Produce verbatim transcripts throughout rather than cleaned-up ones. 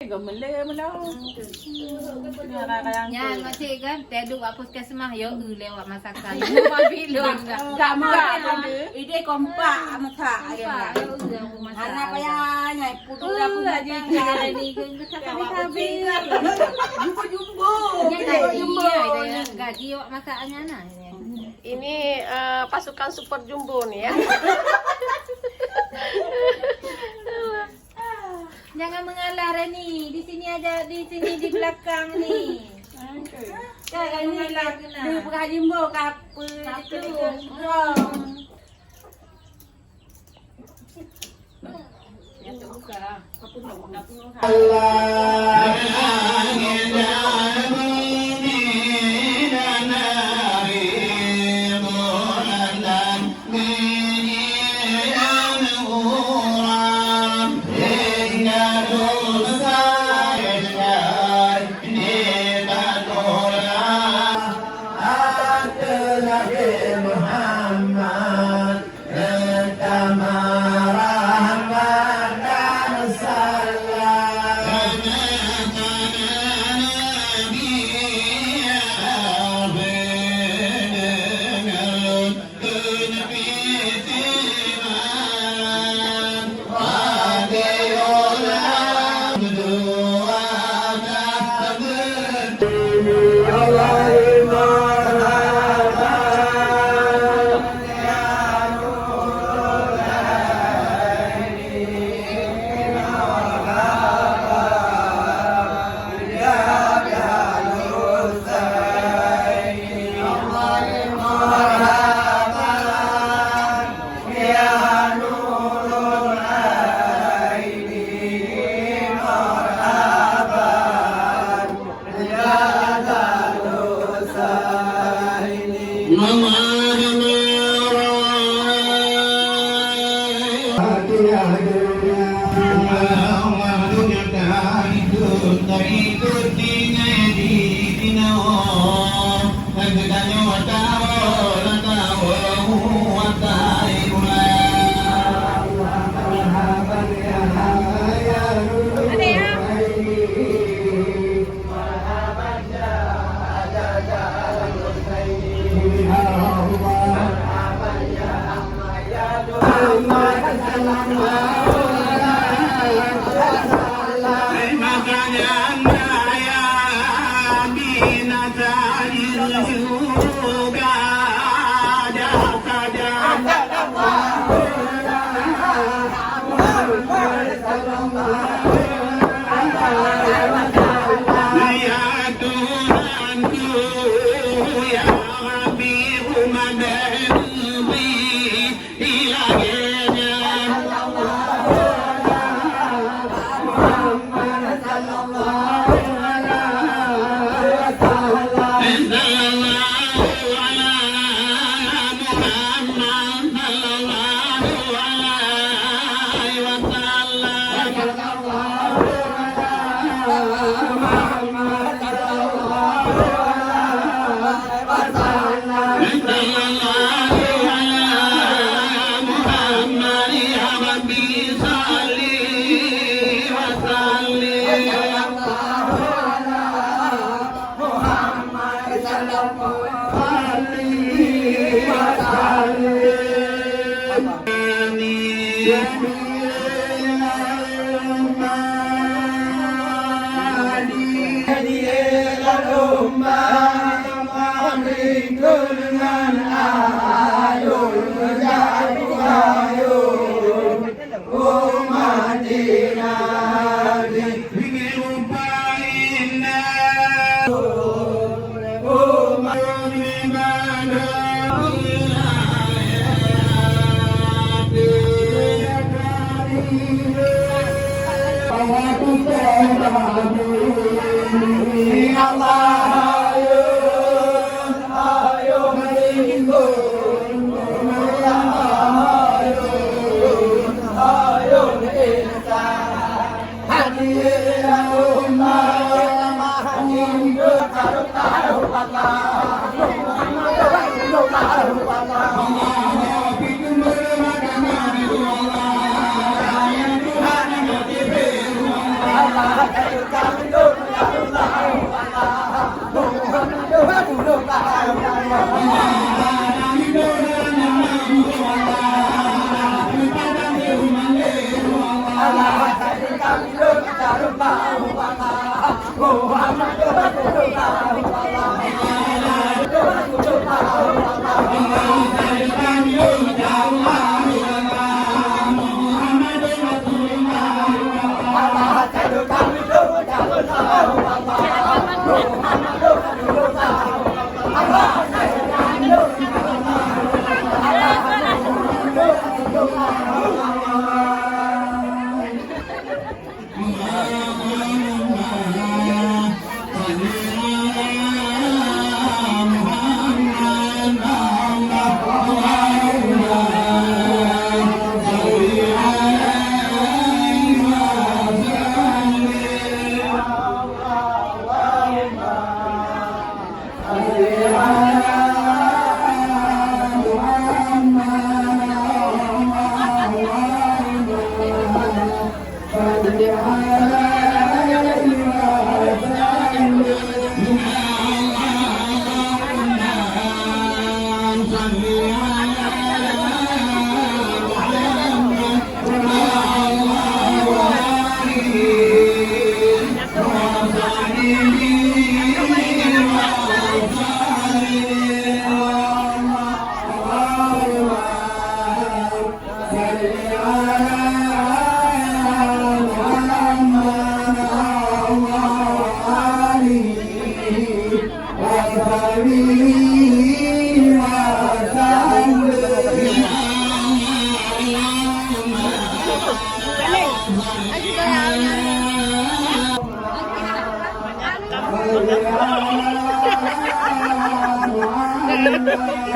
Geumele meulom. Nyan maksud kan, teuduek bak puskesmas, yo, eu lewat masakan. Mobil lom. Enggak, enggak, enggak. Ide kompak masak. Kompak, yo, eu, eu masak. Anak payah, nyai putu dah pun aja. Jumbo-jumbo. Jumbo-jumbo. Nyan gaji, ya, gaji awak masak nyan nah. Ini, eh, pasukan support Jumbo ni, ya. Jangan mengalah, Reni. Di sini aja, di sini, di belakang ni. Kan, Reni, di belakang Jumbo, ke apa tu?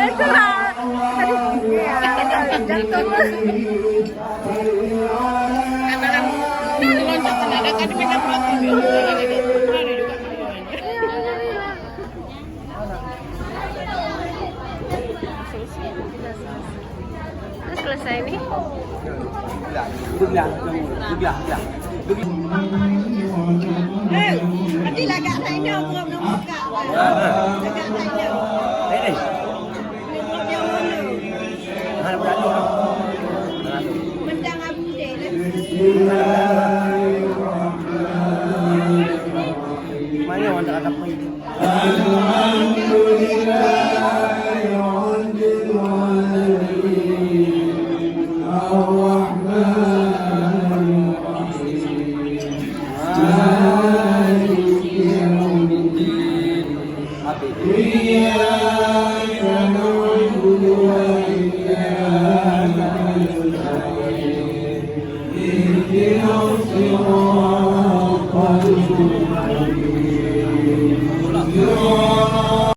Itulah. Jatuh. Udah selesai nih. Eh, nanti lagak saya ni, orang nak buka. Lagak saya ni. Orang yang mana? Mendang Abu deh. Mana orang tak dapat? الحمد لله رب العالمين. الرحمن الرحيم. مالك يوم الدين. إياك نعبد وإياك نستعين. اهدنا الصراط المستقيم.